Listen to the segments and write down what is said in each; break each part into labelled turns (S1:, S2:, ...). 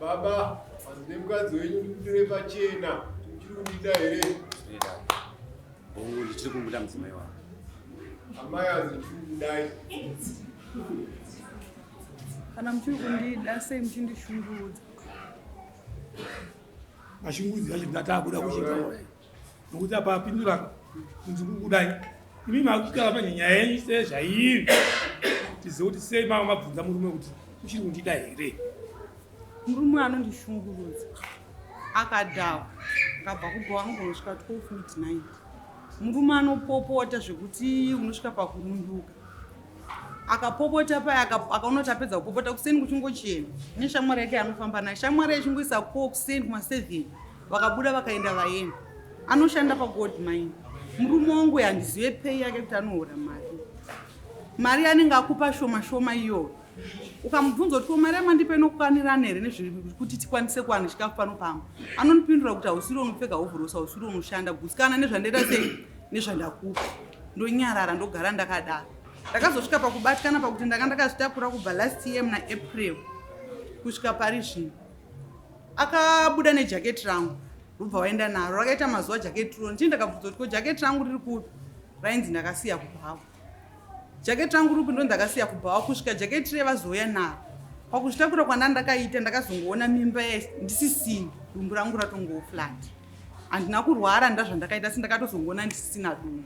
S1: Baba, hanzi nemukadzi wenyu ndikudire pachena, muchiri kundida here?
S2: Hongu, ndichiri kumuda mudzimai wangu.
S1: Amai hanzi ndichiri kudai.
S3: Kana muchiri kundida sei muchindishungurudza?
S4: Mashungurudzi acho ndatakuda kuchinga nokuti apa apindura kunzi kukudai imi makukara manje nyaya yenyu sezvairi tizive kuti sei mava mabvunza murume kuti uchiri kundida here.
S3: Murume anondishungurudza akadhawa akabva kubva angonosvika 12 midnight. Murume anopopota zvekuti unosvika pakurunduka. Akapopota paya akaona kuti apedza kupopota kuseni kuchingochena neshamwari yake anofamba naye. Shamwari yachingoisa ko kuseni kuma 7 vakabuda vakaenda vaenda. Anoshanda pagold mine. Murume wangu handizive pay yake kuti anohora mari. Mari anenge akupa shoma shoma iyoyo. Ukamubvunza kuti ko mari yamandipa inokwanirana here nezvekuti tikwanise kuwana chikafu pano pamba, anondipindura kuti hausiri unopfeka hovhorosi, hausiri unoshanda, gutsikana nezvandaita sei nezvandakupa. Ndonyarara ndogara ndakadaro. Ndakazosvika pakubatikana pakuti ndanga ndakazvitakura kubva last year muna April kusvika pari zvino. Akabuda nejaketi rangu rubva waenda naro, rakaita mazuva jaketi riro. Ndii ndakabvunza kuti ko jaketi rangu riri kupi, rainzi ndakasiya kubhawa. Jaketi rangu riri kupi, ndo ndakasiya kubhawa kusvika jaketi riye vazouya naro. Pakuzvitakura kwandandakaita ndakazongoona mimba ndisisina, dumbu rangu ratongoo flat. Handina kurwara ndazvandakaita asi ndakatozongoona ndisisina dumbu.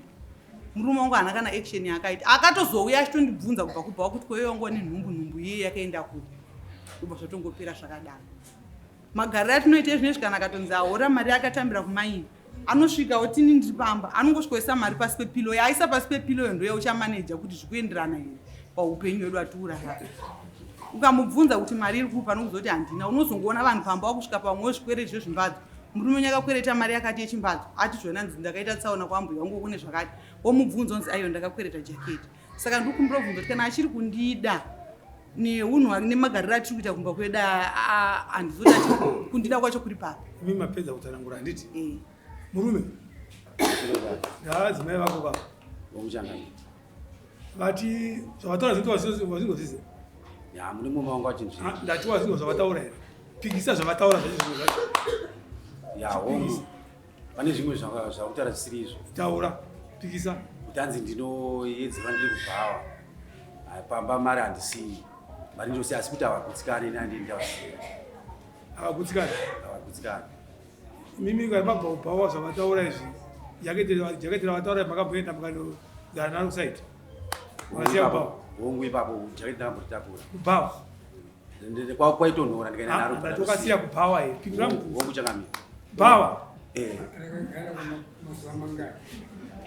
S3: Murume wangu haana kana action yaakaita, akatozouya achitondibvunza kubva kubhawa kuti koiwe wangu wane nhumbu, nhumbu iye yakaenda kupi, ndobva zvatongopera zvakadaro. Magariro atinoita izvinezvi, kana akatonzi ahora mari akatambira kumaini anosvika otini ndiri pamba, anongosvikoisa mari pasi pepilo, yaaisa pasi pepilo iyo ndoya uchamaneja kuti zvikuenderana here paupenyu hwedu atiurara. Ukamubvunza kuti mari iri kupi anokuzoti handina. Unozongoona vanhu pamba wakusvika pamwe wezvikwereti zvezvimbadzo, murume wenyu akakwereta mari yakati yechimbadzo, ati zvona nzi ndakaita tsaona kwambuya wangu kune zvakati, womubvunza onzi aiwa ndakakwereta jaketi. Saka ndikukumbira kubvunza kuti kana achiri kundida neunhu hwake nemagariro atiri kuita kumba kwedu, handizoti kundida kwacho kuri papi.
S4: Imi mapedza kutsanangura handiti? Murume ngaadzimai vako ka vati zvavataura zvinhu wazvinzwisise?
S2: Ya, mune mumwe wangu achinzvira.
S4: Ndati wazvinzwa zvavataura here? Pikisa zvavataura zvacho zvinhu zvacho.
S2: Ya, hongu. Pane zvimwe zvakutaura zvisiri izvo.
S4: Taura, pikisa.
S2: Kuti hanzi ndinoyedzerwa ndiri kubhawa. Pamba mari handisiyi. Mari ndinosiya asi kuti havagutsikani ini handii ndavasiya.
S4: Havagutsikani?
S2: Havagutsikani.
S4: Mimi kana mabva kubhawa zvavataura izvi, jaketi ravataura makamboenda mukanogara naro kusaiti. Makasiya kubhawa?
S2: Hongu, ipapo jaketi ndakamboritakura.
S4: Kubhawa?
S2: Kwaitonhora ndikaenda naro.
S4: Ndati wakasiya kubhawa here? Pindura
S2: mubvunzo. Hongu changamire.
S4: Bhawa?
S2: Eh.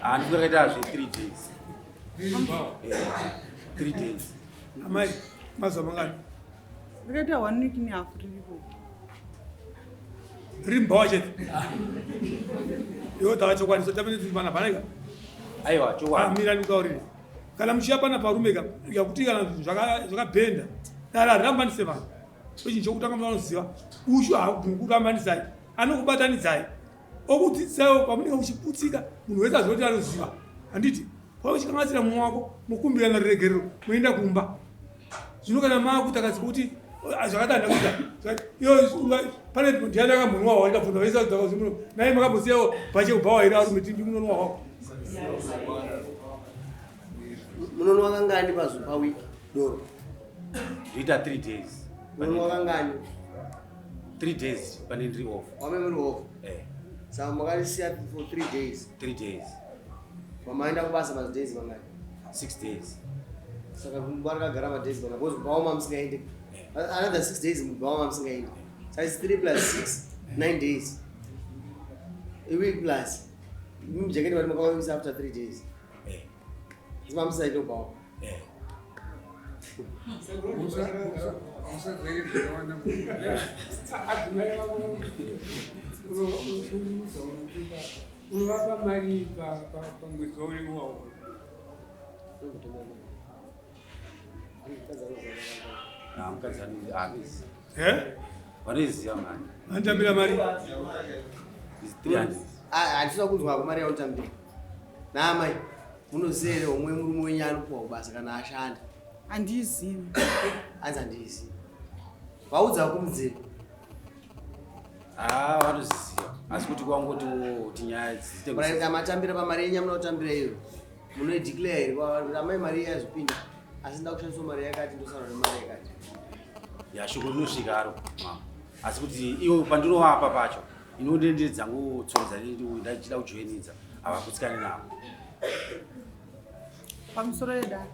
S2: Ah, ndikaita zve 3 days. 3 days.
S4: Amai, mazuva mangani?
S3: Ndakaita 1 week nehalf riripo.
S4: Riri mubhawa chete. Iwe taura chokwadi, so tamene tiri pana pana ika.
S2: Aiwa, chokwadi.
S4: Mira ndikutaurire. Kana muchiya pana parume ka, yakuti kana zvinhu zvakabhenda, dare harirambanise vanhu. Chinhu chokutanga munoziva, ushu haabvumi kurambanisai, anokubatanidzai. Okudzidzisaiwo pamunenge muchiputsika, munhu wese aziva kuti anoziva. Handiti? Pauchikanganisira mumwe wako, mokumbirana ruregerero, moenda kumba. Zvino kana maakutakadzika kuti zvakadai ndakuita, iyo pane ndiani akambonwa hwahwa ndikabvunza vese vadzaka kuti naye makambosiyawo bhache kubhawa here arume tindi munonwa hwahwa.
S5: Munonwa kangani pazuva pawiki doro?
S2: Ndoita 3 days.
S5: Munonwa kangani?
S2: 3 days pane ndiri off.
S5: Wame muri off?
S2: Eh.
S5: Saka makarisiya for 3 days?
S2: 3 days.
S5: Mamaenda kubasa ma days mangani?
S2: 6 days.
S5: Saka kumba rakagara ma days mangani? Because kubhawa mamusingaende. Another 6 days mubhawa mamusingaende. Saka it's 3 plus 6, 9 days. A week plus. Mujeketi vari makawamisa after 3 days.
S2: Eh.
S5: Mamusaende kubhawa.
S2: Eh.
S6: Unovapa mari pamwedzi waunenge waona.
S2: Mukadzi anoziva.
S4: Eh?
S2: Vanoiziva mari.
S4: Vanotambira mari?
S2: Is 300.
S5: Handisina kunzwa hako mari yaunotambira. Naamai, munoziva here homwe murume wenyu anopuwa kubasa kana ashanda?
S3: Handizivi.
S5: Hanzi handizivi. Vaudza kumudziri.
S2: Ah, vanoziziva asi kuti kwangoti kuti nyaya
S5: dziite matambira pamari yenyu amunotambira iyo munoideclare here kwavari kuti amai mari iya yazopinda asi nda kushandiswa mari yakati ndosara nemari yakati
S2: ya shoko rinosvika aro mama asi kuti ivo pandinovapa pacho inodendere dzangu tsoro dzandachida kujoinidza havakutsikani navo
S3: pamusoro yedare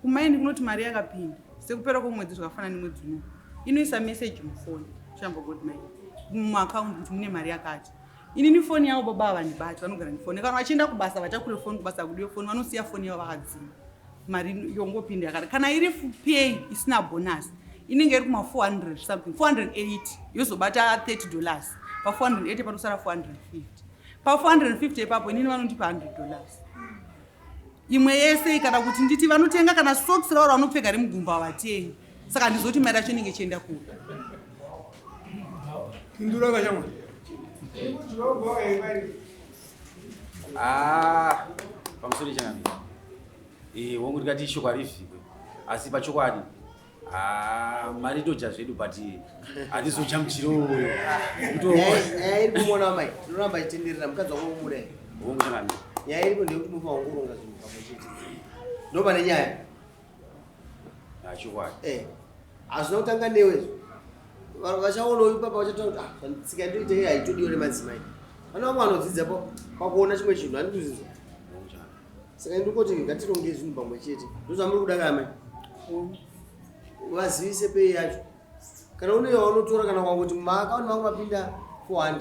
S3: kumaini kunoti mari yakapinda sekupera kwomwedzi zvakafanana nemwedzi uno inoisa meseji mufoni chamba god mine mumaakaunti kuti mune mari yakati inini foni yavo baba havandibati vanogara nefoni kana vachienda kubasa vatakure foni kubasa kudiwe foni vanosiya foni yavo vakadzima mari yongopinda yakati kana iri pay isina bonus inenge iri kuma 400 something 480 yozobata 30 dollars pa 480 panosara 450 pa 450 ipapo inini vanondipa 100 dollars imwe yese kana kuti nditi vanotenga kana socks ravo ravanopfeka remugumbo havatengi saka handizoti mari yacho inenge ichienda kupi
S4: pindura kashamwa
S2: ah, pamusoro changamire eh, hongu ndikati shoko harivhikwe asi pachokwadi ah, mari toja zvedu but hatizoja muchiro uyo
S5: nyaya iri kumona mai tinoramba ichitenderera mukadzi wako umuda
S2: hongu changamire
S5: nyaya iripo ndeyekuti mufa wangoronga zvinhu pamwe chete ndo pane nyaya
S2: chokwadi
S5: eh hazvina kutanga newe izvo vanhu vachaona uyu papa vachataura kuti ah tsika ndoita iyi haitodiwa nemadzimai pane vamwe vanodzidza pakuona chimwe chinhu handikuzinzwa saka ndikoti ngatirongei zvinhu pamwe chete ndozvamuri kuda kamai vazivise pei yacho kana une yaunotora kana kwangoti maakaunti vangu vapinda 400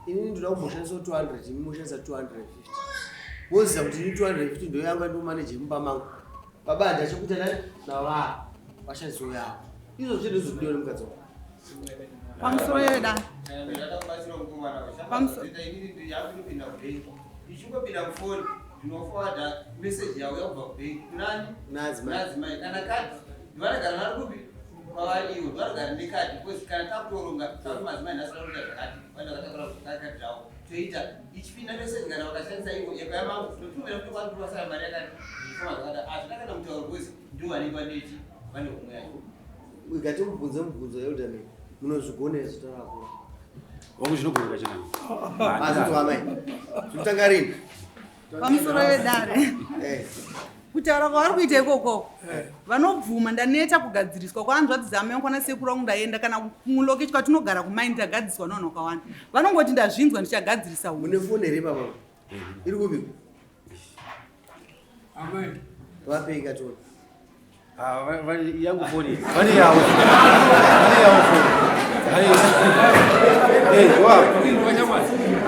S5: inini ndoda kumboshandisa 200 imi moshandisa 250 moziva kuti ini 250 ndoyanga ndomaneje mumba mangu baba handachokuita nani navaa vashandiso yavo izvo zvedu zvikudiwa nemukadzi wako
S3: pamusoro yeda
S7: ichingopinda mufoni ndinoforwarda message yavo yakubva kubank kunani
S5: kunadzimai
S7: kana kadhi ndivanogara naro kupi kwavari ivo ndivanogara nekadhi because kana takutoronga takuti madzimai nhasi vanoita zvakati vanhu vakatakura kadhi ravo toita ichipinda message kana vakashandisa ivo yekaya mangu tinotumira kuti kwari kurasara mari yakati zvifoma zvakati hazvina kana mutauro because ndivo vanenge vanechi vane homwe yacho
S5: ikati mubvunze mubvunzo elderman munozvigona here zvitaura akura
S2: wangu zvinogoneka chinani
S5: azvinzwa amai zvikutanga rini
S3: pamusoro vedare
S5: eh.
S3: kutaura kwavari kuita ikoko eh. vanobvuma ndaneta kugadziriswa kwahanzvadzi dzamai vangu kwana sekuru vangu ndaenda kana kumulokechi kwatinogara kumaini tagadziriswa navanhu vakawanda vanongoti ndazvinzwa ndichagadzirisa
S5: mune foni here baba iri kupi
S6: amai
S5: vapei katona
S2: ah, yangu foni vane yavo vane yavo foni eh,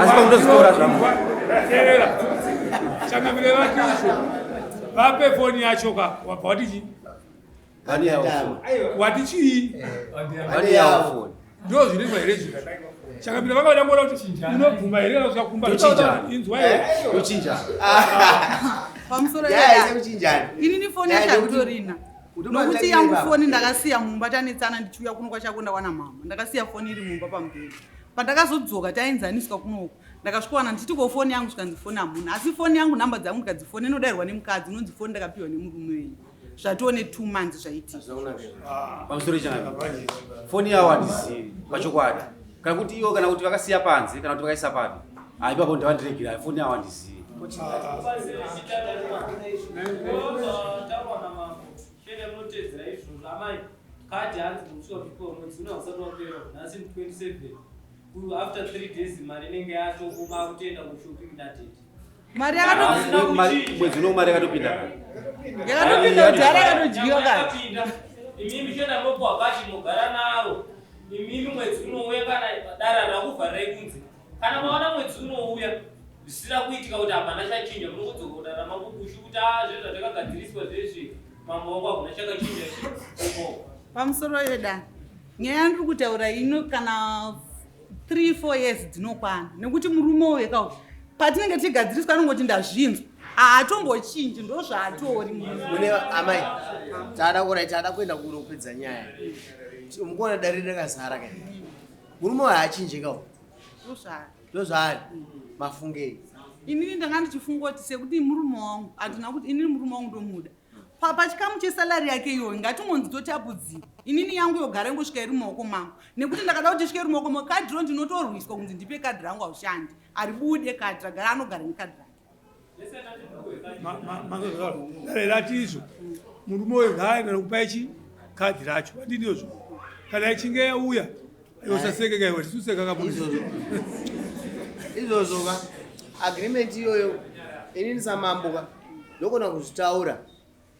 S2: asi pakutozitora zvangu
S4: teerera changamire vakiusho vape foni yacho ka wabva wati chii
S2: vane yavo foni
S4: wati chii
S2: vane yavo foni
S4: ndo zvinoitwa here izvi changamire vanga vada kuona kuti unobvuma here kana kusvika kumba inzwa here
S2: tochinjana
S3: pamusoro
S5: kuchinjana
S3: inini foni yacho handitorina nokuti yangu foni ndakasiya mumba tanetsana ndichiuya kuno kwachakonda kwana mama ndakasiya foni iri mumba pamubhedha pandakazodzoka taenzaniswa kunoku ndakasvikowana ndichiti ko foni yangu zvikanzi foni hamuna asi foni yangu nhamba dzangu ndikadzifoni inodairwa nemukadzi inonzi foni ndakapiwa nemurume wenyu zvatoo ne2 months zvaitika
S2: ah. pamusoro ichanaka foni yavo handizivi pachokwadi kana kuti ivo kana kuti vakasiya panze kana kuti vakaisa papi ah, ipapo ndavandiregera foni yavo handizivi
S8: kadhi hanzi musi wapiwa mwedzi una usati wapera nhasi 27 after 3 days mari inenge yatokuma kutoenda kushopping natete
S3: mari
S2: mwedzi uno mari yakatopinda
S3: yakatopinda kudhara yakatodyiwa
S8: kati imimi shona mopuwa kashi mogara naro imimi mwedzi unouya kana dara rakuvharirai kunze kana maona mwedzi unouya zvisina kuitika kuti hapana chachinja munokudzoka kudara makukushu kuti a ah, zve zvatakagadziriswa zvezvi mambo wangu hakuna chakachinja
S3: chi pamusoro yedana nyaya yandiri kutaura ino kana 3 4 years dzinokwana nekuti murume uyu ka patinenge tichigadziriswa anongoti ndazvinzwa haatombochinji ndozvaatori
S5: mune amai taada kurai taada kuenda kunopedza nyaya mukuona dare rakazara ka murume uyu haachinji ka ndozvaari mafungei
S3: inini ndanga ndichifunga kuti sekuti murume wangu handina kuti inini murume wangu ndomuda. Pachikamu chesalari yake iyoyo ngatingonzi totapudzira. Inini yangu yogara ingosvika iri mumaoko mangu. Nekuti ndakada kuti isvike iri mumaoko mangu, kadhi ro ndinotorwiswa kunzi ndipe kadhi rangu haushandi. Haribude kadhi ragara anogara nekadhi rake.
S4: Dare rati izvo murume uyo ngaaende nokupa ichi kadhi racho vadini izvo kana ichinge yauya usaseke kaiwe tisuseka
S5: kaizvozvo izvozvo ka agreement iyoyo inini samambo ka ndogona kuzvitaura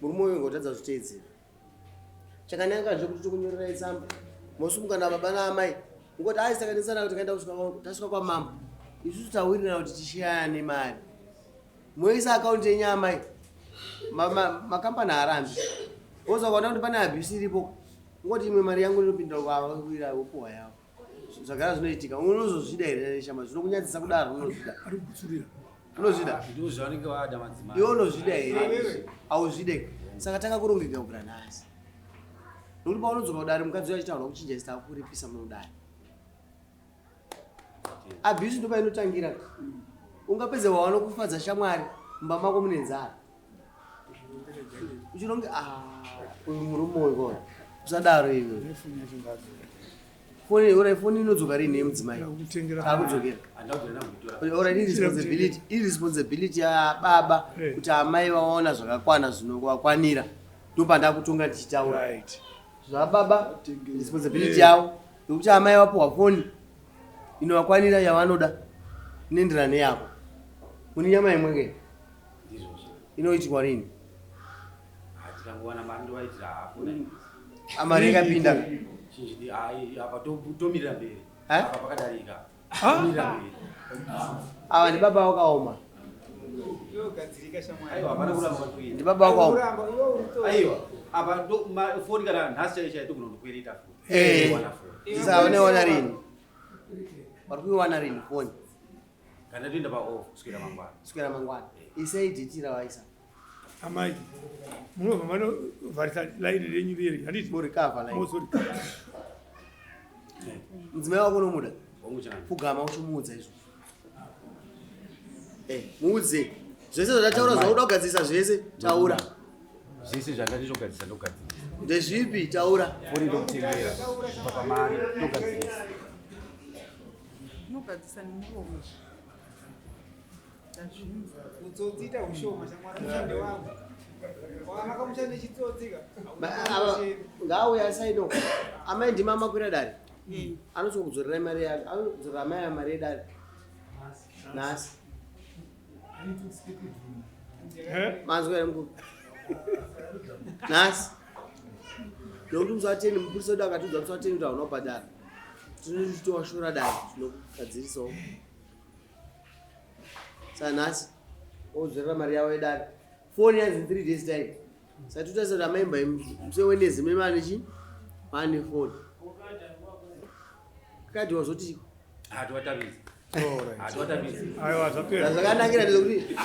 S5: murume uyo ngotadza kuzviteedzera chakanaka zvekuti tokunyorerai tsamba mosumuka nababa naamai ngoti ai sakanesana kuti tikaenda tasvika kwamambo isusu tawirirana kuti tishayane mari moisa akaunti yenyu amai makambani haarambi woza kuona kuti pane abuse iripo ngoti imwe mari yangu inopinda kwawira wopuhwa yavo zvagara zvinoitika unozozvida here neshama zvinokunyadzisa kudaro unozvida unozvida iwe unozvida here auzvide saka tanga kurongeka kubvira nhasi nokuti paunodzoka kudare mukadzi uyo achitaura kuchinja zita akuripisa munodare abuse ndopainotangira ungapedza wawana kufadza shamwari mumba mako mune nzara uchironge ah, uyu murume uyu kona usadaro iwe foni ora foni inodzoka rini yemudzimai akudzokera ora irresponsibility irresponsibility yababa eh. kuti amai vaona zvakakwana zvinokuvakwanira ndopandakutonga ndichitaura zvababa responsibility eh. yavo yokuti amai vapuhwa foni inovakwanira yavanoda inoenderana neyako mune nyama imwe ke inoitirwa rini mari ikapinda ava ndibaba wakaoma ndibaba wakaoma saka vanoiwana rini vari kuiwana rini foni
S2: kana toenda paoff kuswera mangwana
S5: kuswera mangwana isai diti ravaisa
S4: amai munobva manovharisa laini renyu riri handiti
S5: morikava laini mudzimai wako unomuda pfugama uchimuudza izvo eh, muudze zvese zvandataura zvauda kugadzirisa zvese taura
S2: zvese zvandati ndogadzirisa ndogadzirisa
S5: ndezvipi taura
S2: foni ndokutengera kubva pamari ndogadzirisa
S3: Unogadzisa nemuromo. Ndazvinzwa.
S6: Utsotsi ita ushoma shamwari mushande wangu. Wakanaka mushande chitsotsi ka.
S5: Ngauya asaino. Amai ndima makwira dare. Anotsoka kudzorera mari yake. Anodzorera amai aya mari yedare. Nhasi. Manzwa here mukuru? Nhasi. Nokuti musi wa 10 mupurisa wedu akatiudza musi wa 10 kuti hauna kubhadhara. Tinotowashora dare tinogadzirisawo. Saka nhasi odzorera mari yavo yedare. Foni yanzi 3 days time. Saka totarisa kuti amai mbai musi weNednesday mune mane chi? Mane foni. Kadhi wazoti
S4: Zvakanakira
S5: ndezvekuti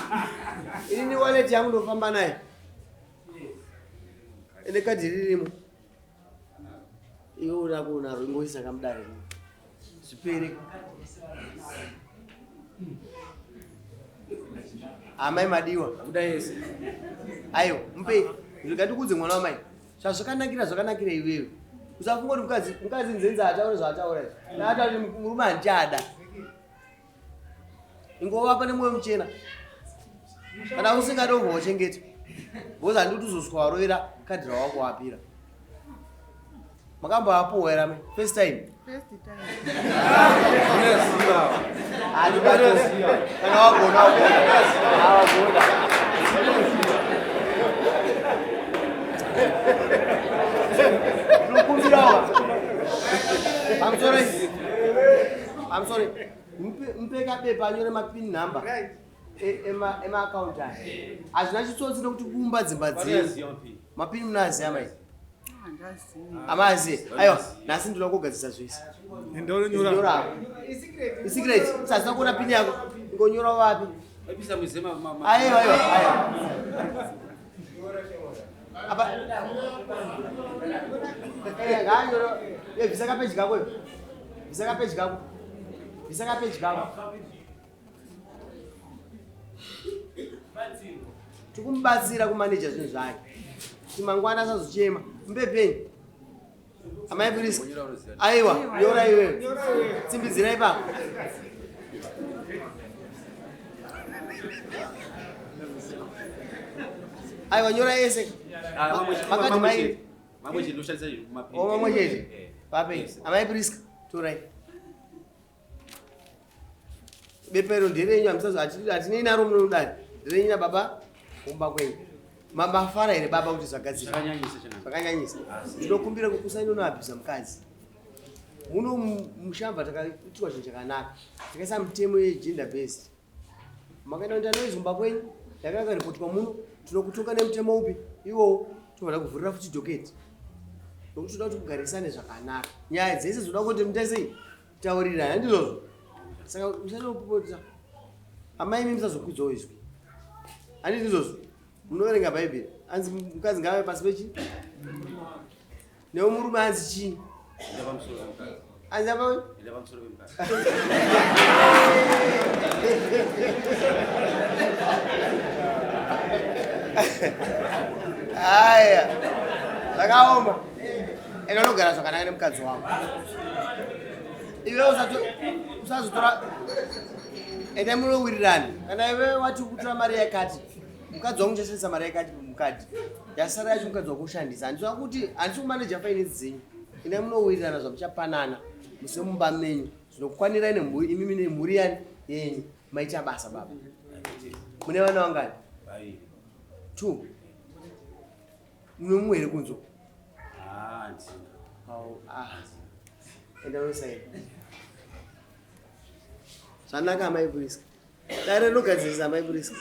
S5: inini wallet yangu ndofamba nayo ende kadhi ririmo iwe uda kuona ringoisa kamudare zvipere amai madiwa
S2: kuda yese
S5: aiwa mupe zvikandikudze mwana wamai Zvazvakanakira zvakanakira iwewe. Usafunga kuti mukadzi mukadzi nzenza ataure zvaataura izvi. Ataura kuti murume handichada. Ingovapa nemwoyo muchena. Kana usingade ubva wachengeta. Because handidi kuti uzosvika warovera kadhi rawako wapira. Makamboapuwa here amai? First time.
S3: First time.
S5: Kana wagona wagona. Ndinokumbirawo. I'm sorry. I'm sorry. Mpe kabepa anyore mapin number. Ema account aya. Hazvina chitsotsi nekuti kuumba dzimba dzenyu. Mapini munoaziva mai? Amazi. Aiwa, nhasi ndinoda kugadzirisa zvese.
S4: Ndonyora.
S5: Isecret. Usazina kuona pini yako. Ngonyora wapi? Aiwa, aiwa, aiwa. Apa. Eh, nganyora. Eh, bvisa kapeji kako. Bvisa kapeji kako. Bvisa kapeji kako. Tikumubatsira kumaneja zvinhu zvake. Kuti mangwana asazochema. Mupe peni. Amai Priska. Aiwa, nyora iwewe. Tsimbidzira ipapo. Aiwa, nyora ese. Makadhi mairi.
S2: Mamwe chete ndoshandisa mapeni.
S5: Oh, mamwe chete. Pape. Amai Priska, torai. Bepero nderenyu hamusazo hatinei naro munodari. Nderenyu nababa kumba kwenyu. Mafara here baba kuti zvagadzirwa?
S2: Zvakanyanyisa changamire.
S5: Zvakanyanyisa. Ndinokumbira kusainonoabhiza mukadzi. Muno mushamva takaitwa chinhu chakanaka. Takaisa mitemo yegender based. Makaenda kuita noise kumba kwenyu, yakakaripotwa muno, tinokutonga nemutemo upi iwowo, tobva takuvhurira futi doketi. Nokuti toda kuti mugarisane zvakanaka. Nyaya dzese dzoda kuti muite sei? Taurirana, handizvozvo? Saka musanopopota. Amai imi musazokwidzawo izwi. Handiti izvozvo? Munoverenga Bhaibheri. Hanzi mukadzi ngaave pasi pechi? Newe murume hanzi chii?
S2: Enda pamusoro pemukadzi.
S5: Hanzi apa?
S2: Enda pamusoro pemukadzi.
S5: Aya. Zvakaoma. Enda unogara zvakanaka nemukadzi wako. Iwe usazotora enda munowirirana. Kana iwe wati ukutora mari yakati, mukadzi wangu uchashandisa mari yakati mukadzi. Yasara yacho mukadzi wako ushandisa. Handisi kuti handisi kumaneja finance dzenyu. Enda munowirirana zvamuchapanana muse mumba menyu. Zvinokwanirai nemhuri imimi nemhuri yani yenyu. Maita basa baba. Mune vana vangani?
S2: Vaviri.
S5: 2. Mune mumwe here kunzo?
S2: Ah, handina.
S5: Au, ah. Enda unosaina. Zvanaka amai Priska. Dare rinogadzirisa amai Priska.